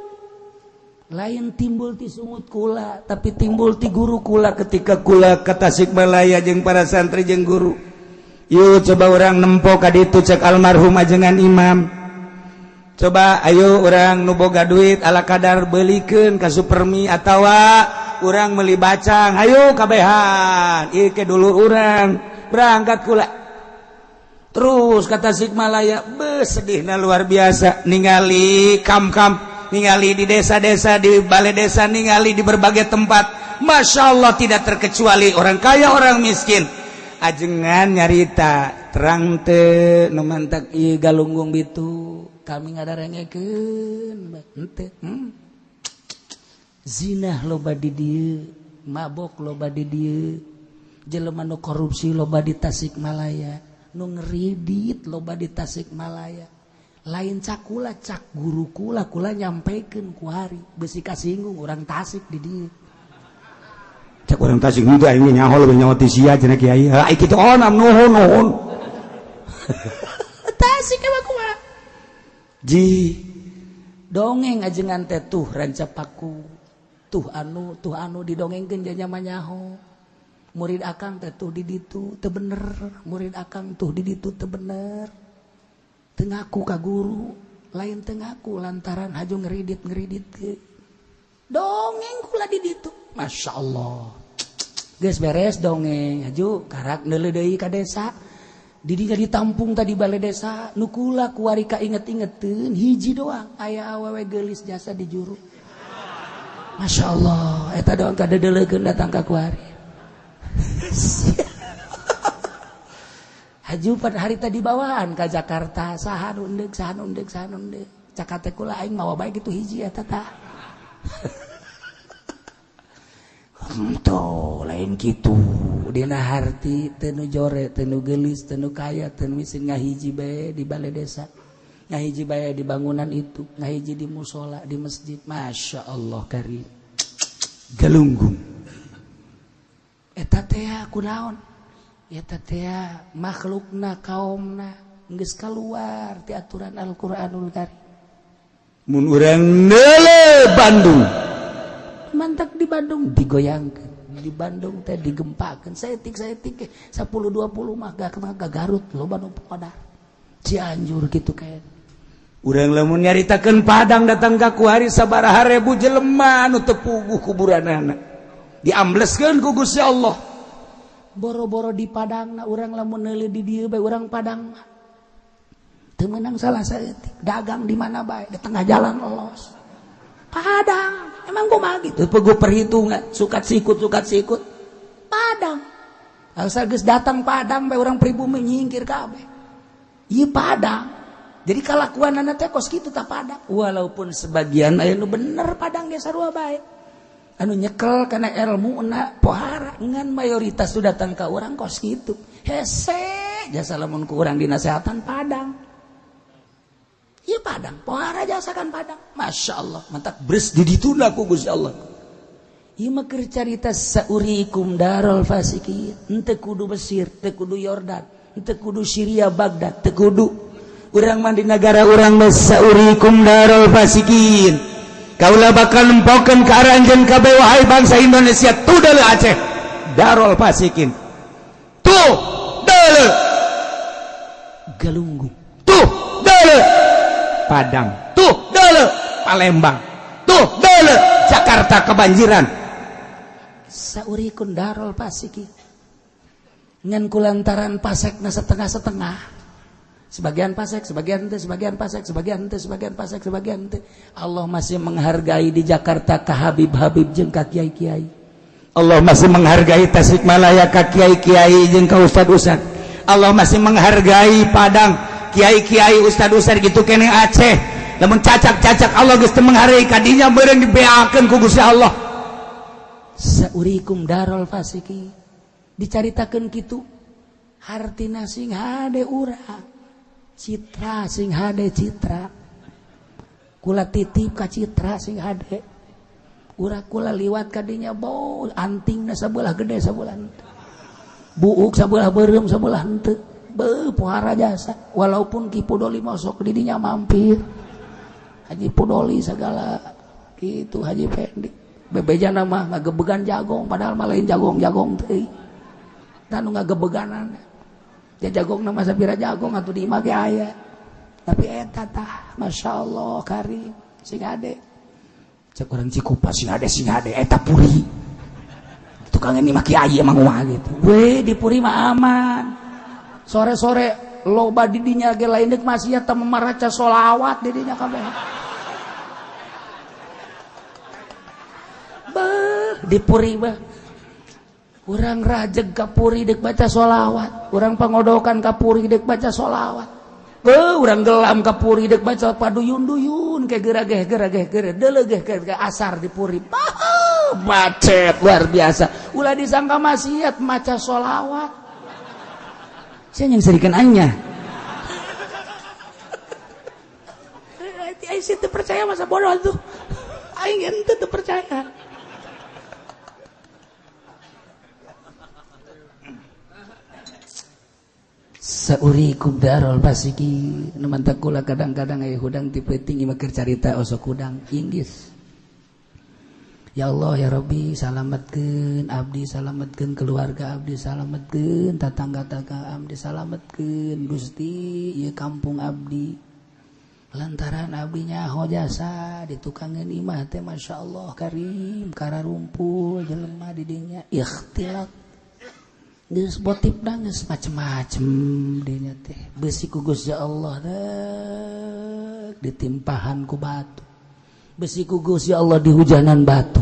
lain timbul ti sungut kula, tapi timbul ti guru kula ketika kula ke Tasikmalaya jeung para santri jeung guru. Yuk, coba urang nempo ka ditu, cek almarhum ajengan imam. Coba ayo urang nu boga duit ala kadar belikeun ka Supermi atawa urang meuli bacang, ayo kabehan ieu ke dulur urang. Berangkat kula terus ka Tasikmalaya, besedihna luar biasa ningali kam-kam, ningali di desa-desa, di balai desa, ningali di berbagai tempat. Masya Allah, tidak terkecuali orang kaya, orang miskin. Ajengan nyarita terang teu, nu mantak ieu Galunggung bitu kami ngadarengekeun henteu. Zinah loba di dieu, mabok loba di dieu, jelema nu korupsi loba di Tasikmalaya, nu ngeridit loba di Tasikmalaya. Lain cak kula, cak guru kula. Kula nyampaikan kuari besi kasinggung orang Tasik di dieu. Cak orang Tasik itu aing nyaho lebih nyaho ti sia cenah kiai. Ha kitu onam nuhun nuhun. Tasik emang kumaha ji dongeng ajengan teh tuh Rancapaku tuh anu didongengkeun janya nyaho murid akang teh tuh di ditu teu bener, murid akang tuh di ditu teu bener, teu ngaku ka guru, lain teu ngaku lantaran haju ngeridit ngeridit ke dongeng kula di ditu. Masya Allah, geus beres dongeng, haju karak neuleuh deui ka desa. Didinya ditampung tadi balai desa. Nu kula kuari ka inget-ingeteun hiji doang, aya awewe geulis jasa di juru. Masya Allah, eta doang kadedeleukeun datang ka kuari. Haju pada hari tadi bawaan ke Jakarta, saha nu endek, saha nu endek, saha nu endek, cakate kula aing mawa bae gitu hiji eta tah. Henteu lain kitu dina harti, teu nu jore, teu nu geulis, teu nu kaya, teu nu miskin, ngahiji bae di balai desa, ngahiji bae di bangunan itu, ngahiji di musola, di masjid. Masya Allah karim. Galunggung eta teh kunaon eta teh makhlukna, kaumna geus kaluar ti aturan Al-Qur'anul Karim. Mun urang neule Bandung, mantak di Bandung digoyangkeun, di Bandung teh digempakeun saeutik saeutik 10 20 mah gak ka Garut loba nu podar, Cianjur kitu kayak. Urang lamun nyaritakeun Padang datang ka kuari sabaraha ribu jelema nu teu puguh kuburanana diambleskeun ku Gusti Allah. Boro-boro di Padang na, urang lamun neuleuh di dieu bae, urang Padang mah teu meunang salah saeutik dagang di mana bae di tengah jalan los. Padang emang kumaha gitu puguh perhitungan sukat sikut sukat sikut Padang. Asal geus datang Padang bae urang pribumi nyingkir kabeh. Ieu Padang. Jadi kalakuanana teh kos kitu tah Padang. Walaupun sebagian aya nu bener Padang ge sarua bae. Anu nyekel kana ilmuna pohara ngan mayoritas tuh datang ka urang kos kitu. Hese jasa lamun ku urang dinasehatan Padang. Ieu Padang, pohara jasa kan Padang. Masya Allah, mantap bres di dituna ku Gusti Allah. Ieu mah keur carita saurikum darul fasikin. Henteu kudu Mesir, teu kudu Yordan, henteu kudu Syria Baghdad, teu kudu. Urang mah di negara urang mah saurikum darul fasikin. Kaula bakal nempokeun ka aranjeun kabeh wahai bangsa Indonesia tuh deuleu Aceh. Darul fasikin. Tuh deuleu Galunggung. Tuh deuleu Padang. Tuh deuleu Palembang. Tuh deuleu Jakarta kebanjiran. Saurikun darul fasikin. Ngan kulantaran pasekna setengah-setengah. Sebagian pasek, sebagian teu, sebagian pasek, sebagian teu, sebagian pasek, sebagian teu. Allah masih menghargai di Jakarta ka Habib-habib jeung ka kiai-kiai. Allah masih menghargai Tasikmalaya ka kiai-kiai jeung ka ustad-ustad. Allah masih menghargai Padang, kiai-kiai ustad-ustad gitu kene Aceh. Lamun cacak-cacak Allah geus teu menghargai kadinya meureun dibeakeun ku Gusti Allah. Saurikum darul fasikin. Dicaritakeun kitu hartina sing hade urang. Citra sing hade citra. Kula titip ka citra sing hade. Urang kula liwat kadinya bau antingna sabelah gede sabelah henteu. Buuk sabelah beureum sabelah henteu. Beuh pohara jasa walaupun Ki Pudoli mosok di dinya mampir. Haji Pudoli segala gitu Haji Pendi. Bebejana mah ngagebegan jagong padahal mah lain jagong-jagong teuing. Tah nu ngagebeganan. Ya jagong nama sapira jagong atuh di imah ge aya. Tapi eta tah masyaallah karim sing hade. Cek urang Cikupa sing hade eta puri. Tukang ini mah kiai emang mah gitu. We di puri mah aman. Sore-sore loba di dinya ge lain deuk maksiat teh memaraca solawat di dinya kabeh. Beuh di puri mah. Urang rajeg ka puri deuk baca solawat, urang pangodokan ka puri deuk baca solawat. Beuh urang gelam ka puri deuk baca paduyun-duyun ke gerageh gerageh gere deuleugeh ke asar di puri. Bah, macet luar biasa. Ulah disangka maksiat maca solawat. Saya yang serikan anya. Aing teu percaya masa bodoh tuh. Aing henteu teu percaya. Saurikum darul fasikin. Nu mantak kula kadang-kadang aya hudang ti peuting ieu mah keur carita osok hudang inggis. Ya Allah ya Rabbi salametkeun abdi, salametkeun keluarga abdi, salametkeun tatangga-tatangga abdi, salametkeun Gusti ieu kampung abdi. Lantaran abdi nyaho jasa di tukangeun imah teh masyaallah karim kararumpul jelema di dinya ikhtilat. Geus botip dah geus macem-macem dinya teh. Beusi ku Gusti Allah teh ditimpahan ku batu. Besi ku Gusti Allah dihujanan batu.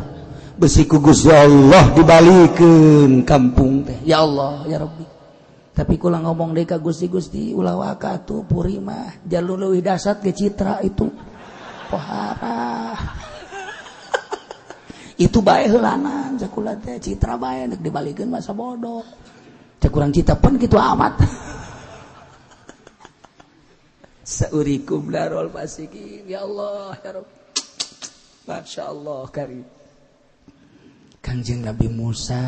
Besi ku Gusti Allah dibalikeun kampung teh. Ya Allah ya Rabbi. Tapi kula ngomong deui ka Gusti, Gusti ulah waka atuh puri mah jalur leuwih dasat ke citra itu. Pohara. Itu bae heulanan cakula teh citra bae nek dibalikeun masa bodoh. Cek urang cita pun kitu amat. Saurikum darul fasikin. Ya Allah ya Rabbi. Masya Allah karim. Kangjeng Nabi Musa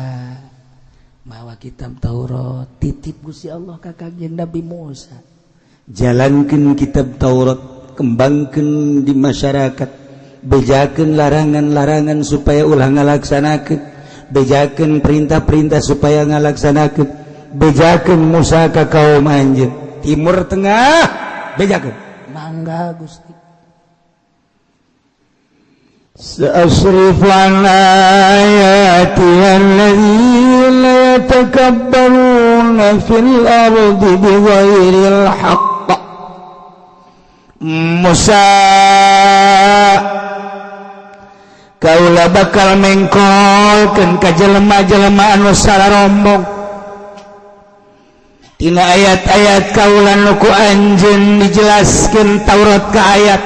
mawa kitab Taurat titip Gusti Allah ka Kangjeng Nabi Musa. Jalankeun kitab Taurat, kembangkeun di masyarakat, bejakeun larangan-larangan supaya ulah ngalaksanakeun, bejakeun perintah-perintah supaya ngalaksanakeun, bejakeun Musa ka kaum anjeun Timur Tengah, bejakeun. Mangga Gusti. سأصرف عن آياتي الذين يتكبرون في الأرض بغير الحق. Musa kaula bakal mengkolkeun ka jelema-jelema anu sararombong. Tina ayat-ayat kaula nu ku anjeun dijelaskeun Taurat ka ayat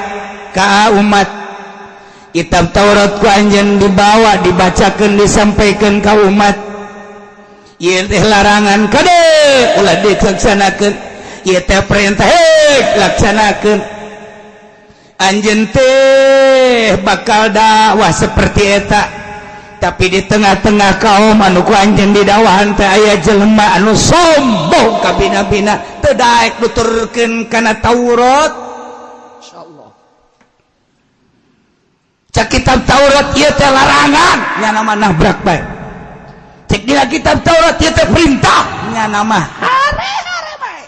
ka umat. Kitab Taurat ku anjeun dibawa, dibacakeun, disampaikan ka umat. Ieu teh larangan, kade ulah dilaksanakeun. Ieu teh perintah, hek laksanakeun. Anjeun teh bakal dakwah seperti eta, tapi di tengah-tengah kaum anu ku anjeun didakwahan teh aya jelema anu sombong kabina-bina, teu daek nuturkeun kana Taurat. Insyaallah cek kitab Taurat ieu teh larangan, nya nama nabrak bae. Cek dina kitab Taurat ieu teh perintah, nya nama hare-hare bae.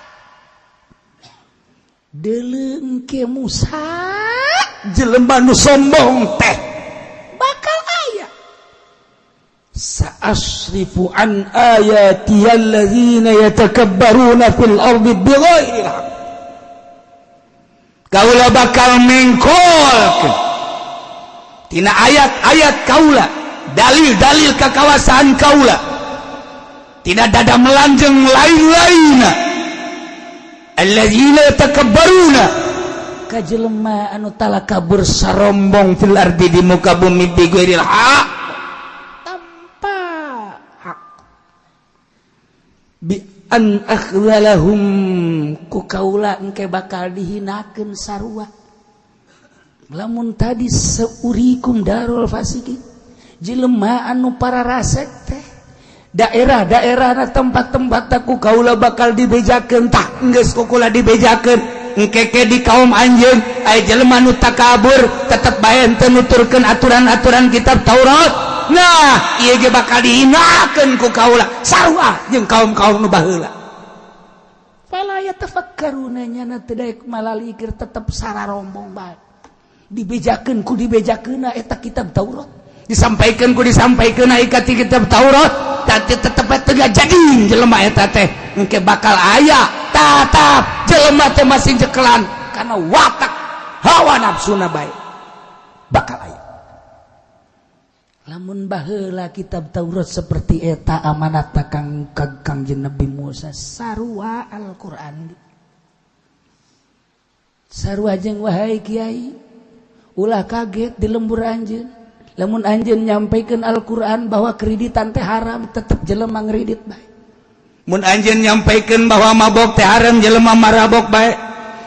Deuleu ke Musa, jelema nu sombong teh bakal aya. Sa'asrifu an ayati alladzina yatakabbaruna fil ardi bighairi haqq. Kaula bakal mengkolkeun tina ayat-ayat kaula, dalil-dalil kekawasaan kaula, tina dada melanjeng lain-lainna alladzina yatakabbaruna, ka jelema anu talakabur sarombong, fil ardi di muka bumi, bighairil haq tanpa hak, bi an akhzalahum ku kaula engke bakal dihinakeun sarua. Lamun tadi saurikum darul fasikin, jelema anu para rasek teh daerah-daerah, tempat-tempat ku kaula bakal dibejakeun. Tah, geus ku kula dibejakeun, engke di kaum anjeun aya jelema nu takabur, tetep bae teu nuturkeun aturan-aturan kitab Taurat. Nah, ieu ge bakal dihinakeun ku kaula sarua jeung kaum-kaum nu baheula. Fala yatafakkaruna, nyana teu daek malalikir, tetep sararombong bae. Dibejakeun ku dibejakeunna eta kitab Taurat, disampaikan ku disampaikan ikat kitab Taurat, tapi tetep teu jadi jelema eta teh. Engke bakal aya tatap jelema teh masih jekelan karena watak hawa nafsuna bae, bakal aya. Lamun baheula kitab Taurat seperti eta amanat kang Kang Nabi Musa, sarua Al-Qur'an, sarua jeung wahai kiai, ulah kaget di lembur anjeun lamun anjeun nyampaikan Al-Qur'an bahwa kreditan teh haram, tetep jelema ngredit bae. Mun anjeun nyampaikan bahwa mabok teh haram, jelema marabok bae.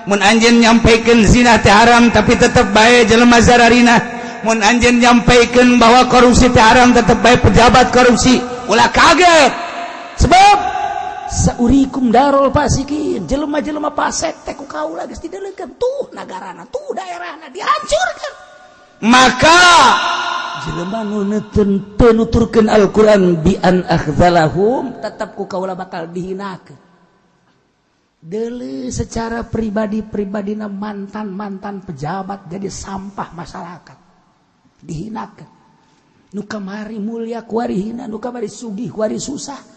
Mun anjeun nyampaikan zina teh haram, tapi tetep bae jelema zararina. Mun anjeun nyampaikan bahwa korupsi teh haram, tetep bae pejabat korupsi. Ulah kaget, sebab saurikum darul fasikin, jelema-jelema fasik teh ku kaula geus dideulekeun. Tuh nagarana, tuh daerahna dihancurkan. Maka jelema nu teu nuturkeun Al-Qur'an, bi an akhzalahum, tetap ku kaula bakal dihinakeun. Deuleu secara pribadi-pribadina, mantan-mantan pejabat jadi sampah masyarakat, dihinakeun. Nu kamari mulia kuari hina, nu kamari sugih kuari susah.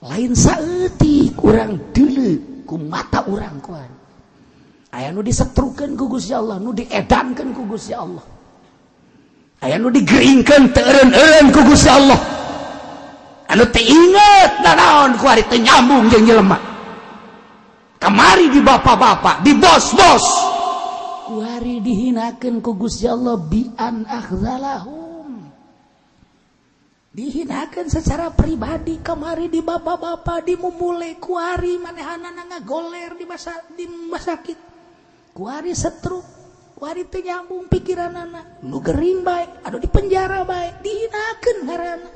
Lain saeutik urang deuleu ku mata urang kuari aya nu disetrukeun ku Gusti Allah, nu diedankeun ku Gusti Allah, aya nu digeringkeun teu eureun-eureun ku Gusti Allah, anu teu inget nanaon kuari, teu nyambung jeung jelema. Kamari di bapak-bapak, di bos-bos, kuari dihinakeun ku Gusti Allah. Bi an akhzalahum, dihinakeun secara pribadi. Kamari di bapak-bapak, di mumule, kuari manehanana ngagoler di masa di rumah sakit, kuari setruk, kuari teu nyambung pikiranana, nu gering bae, anu di penjara bae, dihinakeun ngaranna.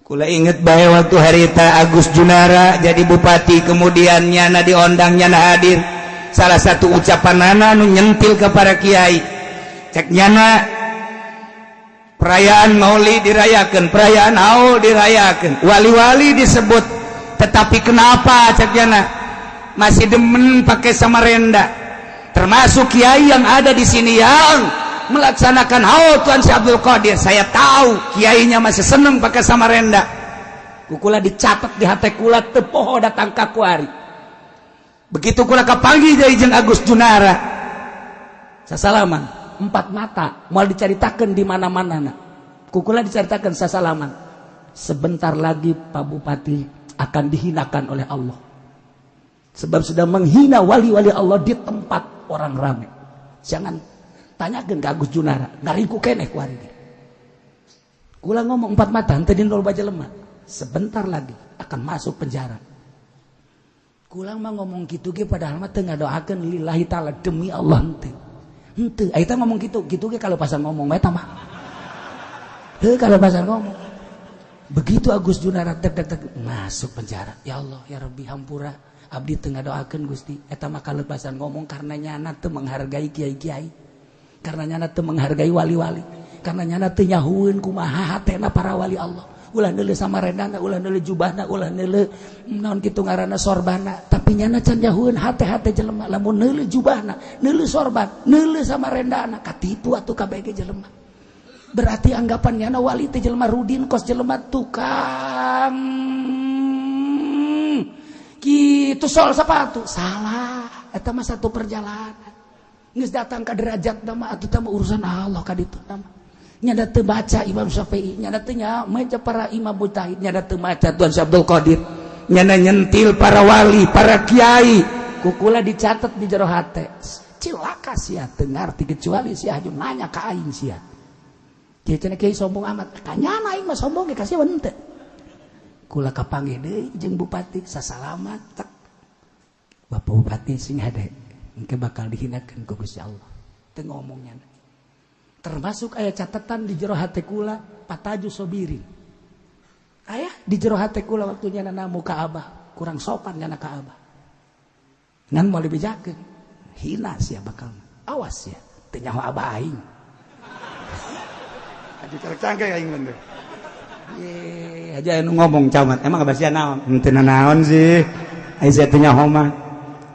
Kula inget bae waktu harita Agus Junara jadi bupati, kemudian nyana diondang, nyana hadir. Salah satu ucapan nana nu nyentil ke para kiai, cek nyana, perayaan Maulid dirayakan, perayaan haul dirayakan, wali-wali disebut, tetapi kenapa, cek nyana, masih demen pakai samarenda? Termasuk kiai yang ada di sini yang melaksanakan haul Tuan Syekh Abdul Qadir, saya tahu kiainya masih seneng pakai samarenda. Ku kula dicatat di hati kula, teu poho datang ka kuari. Begitu kula kapanggih deui jeung Agus Junara, sasalaman empat mata, mau diceritakan di mana-mana. Nah, ku kula diceritakan sasalaman, sebentar lagi Pak Bupati. Akan dihinakan oleh Allah. Sebab sudah menghina wali-wali Allah di tempat orang ramai. Jangan tanyakan ke Agus Junara, ngariku keneh ku hari. Kula ngomong empat mata, henteu di nol baca lemah. Sebentar lagi akan masuk penjara. Kula mah ngomong gitu ge padahal mah teu ngadoakeun lillahi taala demi Allah henteu. Henteu, eta ngomong gitu, gitu ge kalau pasang ngomong eta mah. Heuh kalau pasang ngomong. Begitu Agus Junara tek tek tek masuk penjara. Ya Allah, ya Rabbi hampura. Abdi teu ngadoakeun Gusti. Eta mah kalepasan ngomong karena nyana teu menghargai kiai-kiai. Karena nyana teu menghargai wali-wali. Karena nyana teu nyahueun kumaha hatena para wali Allah. Ulah neuleuh samarendana, ulah neuleuh jubahna, ulah neuleuh naon kitu ngaranna sorbana, tapi nyana can nyahueun hate-hate jelema. Lamun neuleuh jubahna, neuleuh sorban, neuleuh samarendana, katipu atuh kabeh ge jelema. Berarti anggapan nyana wali teh jelema rudin kos jelema tukang kitu sol sepatu. Salah, eta mah satu perjalanan. Geus datang ka derajat mah atuh teh urusan Allah ka ditu mah. Nyada teu baca Imam Syafi'i, nyada teu maca para imam mujtahid, nyada teu maca Tuan Syekh Abdul Qadir, nyada nyentil para wali, para kiai, kukula dicatat di jero hate. Cilaka sia teu ngarti kecuali sia aju nanya ka aing sia. Kieu cenah kiai sombong amat, kanyana aing mah sombong ge kasih henteu. Kula kapanggih deui jeung bupati sasalamat tek. Bapak bupati sing hade engke bakal dihinakeun ku Gusti Allah. Teu ngomongnya. Termasuk aya catatan di jero hate kula pataju sobirin. Aya di jero hate kula waktunya nanamu ka Abah, kurang sopan nyana ka Abah. Ngan moal dibejakeun, hina sia bakal. Awas sia, teu nyaho Abah aing. Aja carek cangke aing bener. Ye, aja anu ngomong camat, emang abah sia naon? Henteu naon sih. Ai sia teu nyaho mah.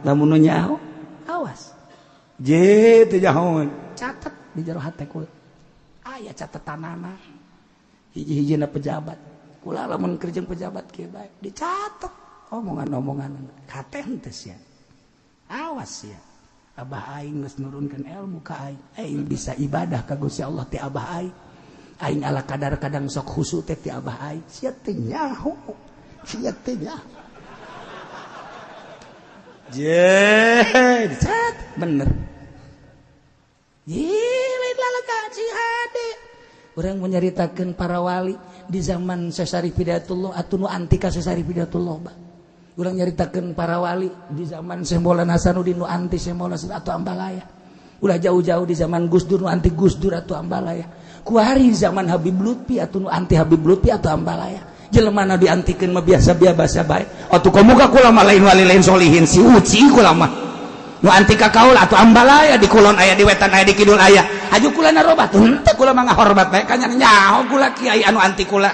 Lamun nu nyaho, awas. Je teu nyaho. Catat di jero hate kula. Aya catetanana. Hiji-hijina pejabat. Kula lamun keur jeung pejabat kieu bae dicatet omongan-omongan. Kate henteu sia. Awas sia. Abah aing geus nurunkeun ilmu ka aing. Aing bisa ibadah ka Gusti Allah ti abah aing. Aing ala kadar kadang sok khusyuk teh ti abah aing. Sia teu nyaho. Sia teu nyaho. Je, dicatet bener. Orang menyeritakan para wali di zaman Syekh Hidayatullah atau nu anti ka Syekh Hidayatullah bah. Urang nyaritakeun para wali di zaman Syekh Maulana Hasanuddin nu anti Syekh Maulana atau Ambalaya. Ulah jauh-jauh di zaman Gus Dur nu anti Gus Dur atau Ambalaya. Kuari zaman Habib Lutfi atau nu anti Habib Lutfi atau Ambalaya. Jelema nu diantikeun mah biasa-biasa bae. Atuh komo ka kula mah lain wali lain solihin si uci kula mah. Nu anti ka kaul atau Ambalaya di kulon aya di wetan aya di kidul aya. Aju kula narobat henteu kula mah ngahormat bae kanya nyaho kula kiai anu anti kula.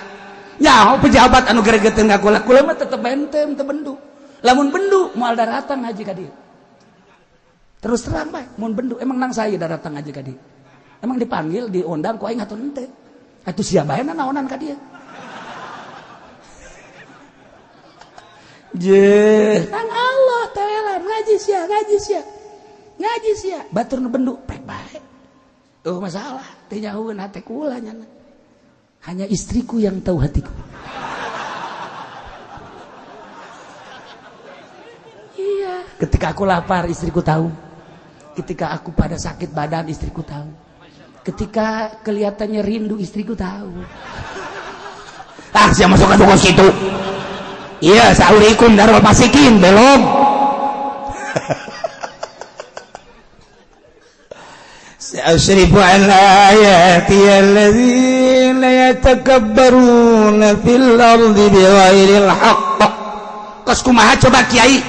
Nyaho pejabat anu geregeteun ka kula. Kula mah tetep benten teu bendu. Lamun bendu moal daratang haji ka dieu. Terus terang bae mun bendu emang nang saya daratang haji ka dieu. Emang dipanggil diundang ku aing atuh henteu. Atuh sia bae naonan ka dieu. Je, nang Allah telelan ngaji sia, ngaji sia. Ngaji sia, batur nu bendu pek bae. Oh masalah, teu nyahueun hate kula nyana. Hanya istriku yang tahu hatiku. Iya, ketika aku lapar istriku tahu. Ketika aku pada sakit badan istriku tahu. Ketika kelihatannya rindu istriku tahu. Ah, sia masuk ke tukang situ. Iya, sa'urikum darul fasikin, belum. Sa'asrifu an ayati alladzina yatakabbaruna fil ardi bighairil haqq. Kos kumaha coba kiai?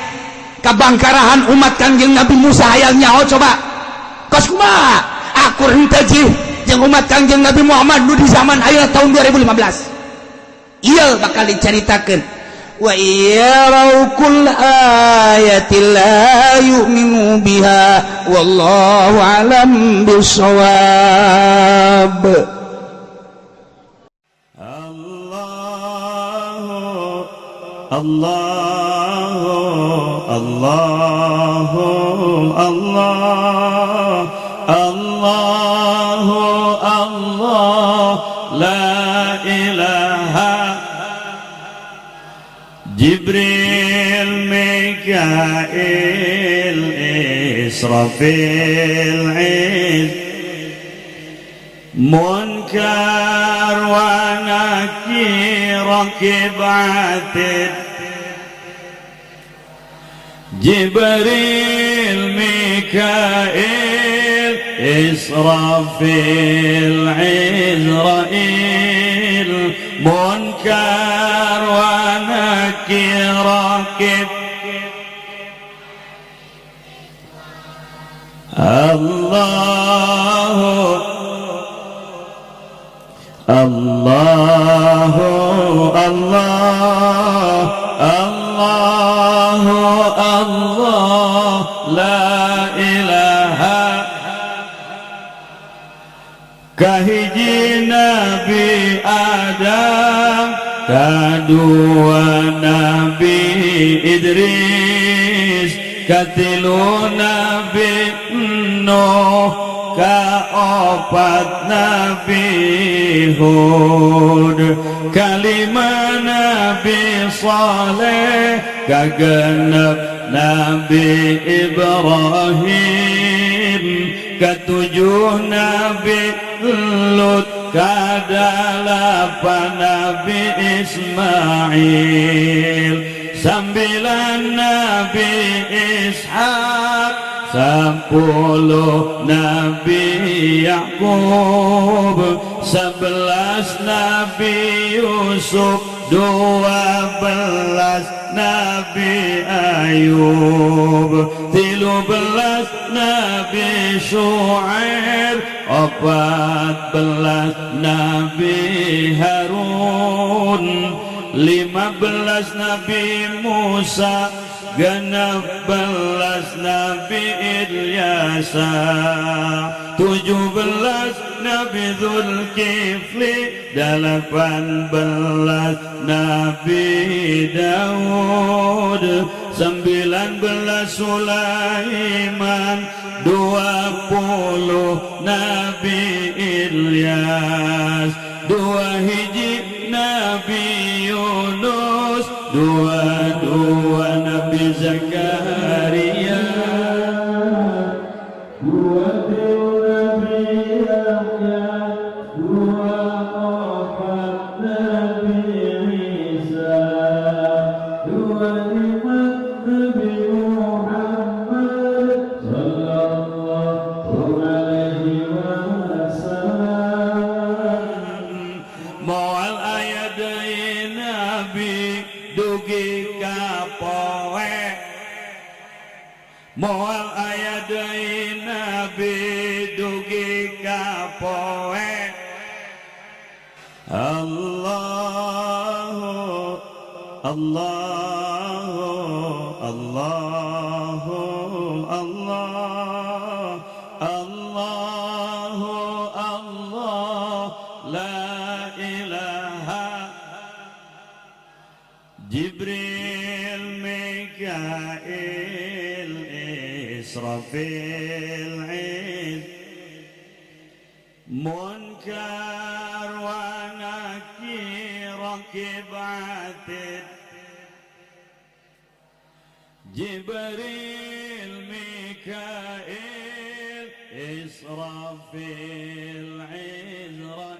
Kabangkarahan umat Kangjeng Nabi Musa hayang nyaho coba. Kos kumaha? Akur henteu jih jeung umat Kangjeng Nabi Muhammad nu di zaman ayeuna tahun 2015. Ieu bakal dicaritakeun. Wa yarau kull ayatin la yu'minu biha wallahu alam bissawab. Allahu Allahu Allahu Allah Allahu Allah la ilaha. Jibril Mikail Israfil Munkar wa Nakir Raqib Atid Jibril Mikail Israfil Izrail Munkar wa Nakir Raqib Allahu Allahu Allah Allahu Allah la ilaha kahiji Nabi Adam kadua Nabi Idris katilu Nabi Nuh kaopat Nabi Hud kalima Nabi Saleh kagenep Nabi Ibrahim ketujuh Nabi Lut kadalapan Nabi Ismail 9 Nabi Ishak 10 Nabi Yakub 11 Nabi Yusuf 12 Nabi Ayub 13 Nabi Shu'aib 14 Nabi Harun 15 Nabi Musa 16 Nabi Ilyasa 17 Nabi Zulkifli 18 Nabi Daud 19 Sulaiman 20 Nabi Ilyas 2 hiji Nabi Yunus 22 Nabi Zakaria 23 Nabi Yahya 24 Nabi Isa 25 Nabi Muhammad sallallahu alaihi wasallam. Moal aya deui Nabi dugi ka poe moal aya deui Nabi dugi ka poe Allahu Allahu Allahu Allah Allahu Allah la ilaha Jibril Mikail Israfil Munkar wa Nakir Raqib Atid Jibril Mikail Israfil Izrail.